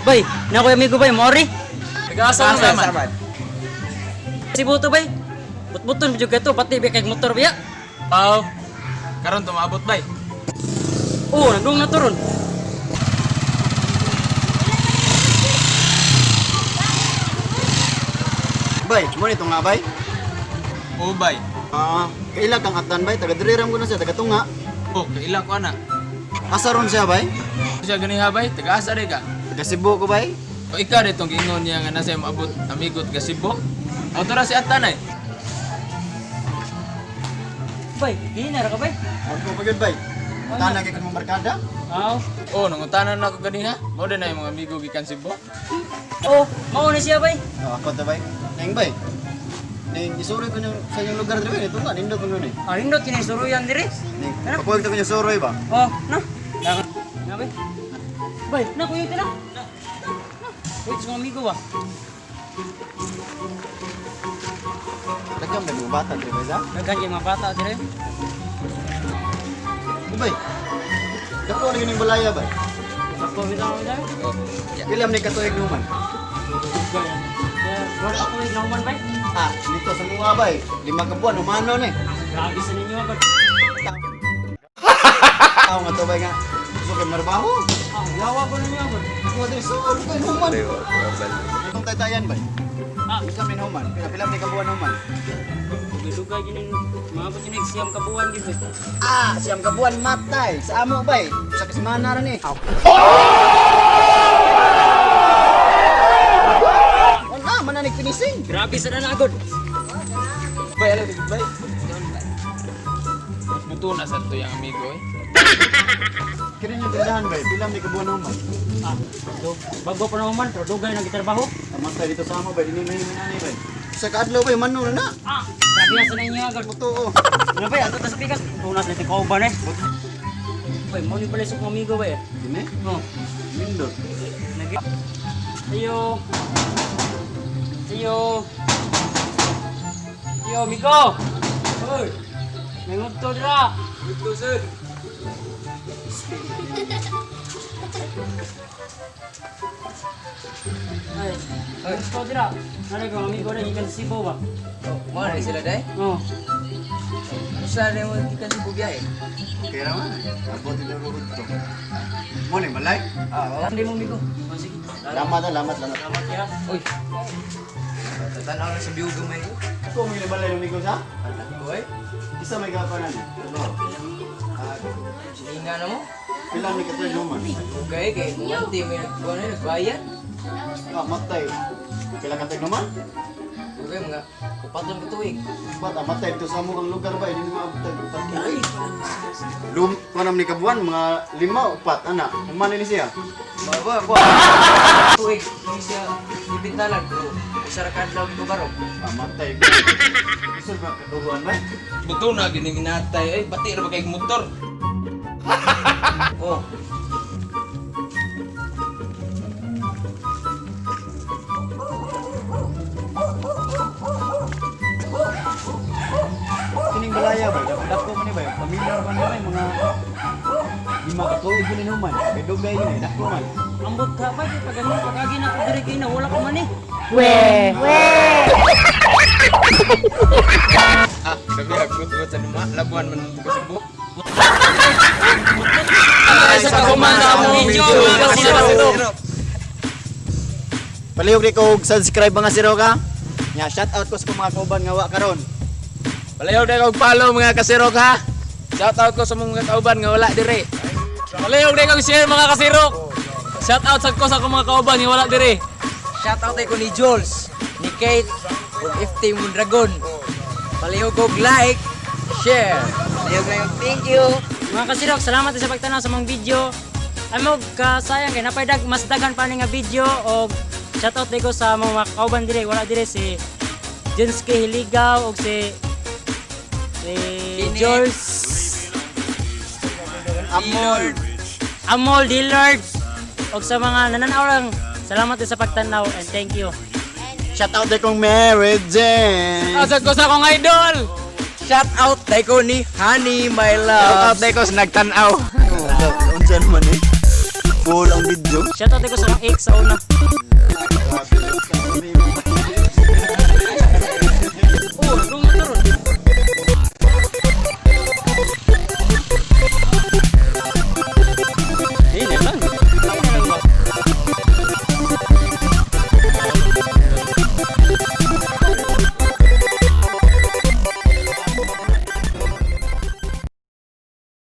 Bay, na ko amigo bay, mori. Nag-asa naman. Man. Cebu to bay. Butbuton jud kato pati bay kay motor biya. Aw. Karon tumaabot bay. Oh, nagdung na to ron. Bay, mo ni nga bay? Oo bay. Ah, kaila kang atan bay, taga diri ko na siya, taga tunga. Oh, kaila ko ana. Asa ron siya bay? Siya ganiha bay, taga-asa rin ka. Taga Cebu ko bay. O ikaw ditong giingon niya nga nasa maabot amigo taga Cebu. Aw tura si Atanay. Bay, hina ra ka bay. Ako pa gyud bay. Tanan kay kong barkada. Aw. Oh, nangutanan na ako ganiha. Mao din na yung mga amigo gikan Cebu. Oh, mao na siya bay. Oh, ako to bay. Ning bay. Ning isuroy ko nyo sa inyong lugar diri bay, tunga nindot mo nun eh. Ah, nindot kini suruyan diri. Ning papuwag ta ko nyo suroy ba? Oh, na. Na, na bay. Bay, na kuyo na. Na. Na. Wait, sa mga amigo ba? Daghan ba mga bata diri bay sa? Daghan kay mga bata diri. Oh, bay. Dako na gyud balaya bay. Ako bitaw bitaw. Pila man ni katuig numan? Wala ako yung nauman bay. Ah, dito sa mga bay. 5 ka buwan humano ni. Grabe sa ninyo agad. Tao nga to bay nga. Gusto kay marbaho. Ah, yawa ko ninyo agad. Ako diri suroy ko human. Itong taytayan bay. Ah, Isa min human. Pila pila man ni ka buwan human. dugay ginin mga po sinig 9 ka buwan gid bay. Ah, 9 ka buwan matay. Sa amo bay. Sa kasimana ra ni. Wala man na nagpinising. Grabe sa dana agad. Bay, alam di bay. Buto na sa to yung amigo eh. Kini nyo tindahan bay. Pila man ni ka buwan human. Ah, do, bago pa naman pero dugay na gitrabaho. Amatay dito sa amo bay. Dini may nanay bay. Sa kaadlaw bay mano na na. Ah, grabe na sa ninyo agad. Totoo. Ano ba, ato ta sa pikas. Tunas na kauban eh. Bay, mo ni pala sa kong amigo bay. Dini Oh, nindot. nag Ayo. Ayo. Ayo, amigo. Hoy. Nangudto dira. Buto sir. Ay, nangudto dira. Ano ko amigo na gikan sa Cebu ba? Oh, mo na sila day. Oh. Usa na mo gikan Cebu biyahe. Okay ra man. Abot dito ko dito. Mo ni balay. Ah, Hindi mo amigo. Oh, sige. Lamat ah, lamat lamat. Salamat ya. Uy. Tanaw na sa view gamay. Ako may balay amigo sa? Uy, Isa may gapanan. Trabaho. ah, silinga na mo. Pila ni katuig human. Dugay kay mumanti may nagkuha na nagbayad. Ah, matay. Pila ka tuig human? Dugay mga 4 ka tuig. Ba't amatay dito sa among lugar ba? Hindi mo maabot 4 ka tuig. Lum, kanam ni kabuan mga 5 4 ana. Human ni siya. Ba ba. Tuig ni siya ibintalan pero usa ra ka adlaw ko barog. Amatay. Isod ba kaduguan ba? Buto na gini ginatay eh, pati ra ba kay motor. Oh. Kining balaya ba? Dako man ni ba? Pamilyar man ni ba mga 5 ka tuig ni human. Kay dugay ni dako man. Ambot ka ba? Pag ano, pag-agi na ko diri kay na wala ko man eh. Ah, sabi ako sa luma, labuan man ka Cebu. Sa paghuman sa among video, mga kasirok. Palihog ni ko og subscribe mga siro ka. Nya shout out ko sa akong mga kauban nga wa karon. Palayaw na kog follow mga kasirok ha. Shout out ko sa mga kauban nga wala dire. Palayaw na kag share mga kasirok. Shout out sad ko sa akong mga kauban nga wala dire. Shout out ko ni Jules, ni Kate, ug FT Mondragon. Palihog og like, share. Palihog na yung thank you. Mga kasirok, salamat sa pagtanaw sa mga video. Amog kasayang kay napay dag mas daghan pa ni nga video og shout out ko sa mga kauban dire wala dire si Jenske Hiligaw og si Kenneth. Jules Amol. Amol Dillard og sa mga nananaw lang salamat sa pagtanaw and thank you. Shout out kong Mary Jane. Shout out ko sa akong idol. Shout out ko ni Honey, my Shout love. out ko sa nagtan-aw. Unsa naman eh? Cool ang video. Shoutout ko sa akong ex sa una. Grabe.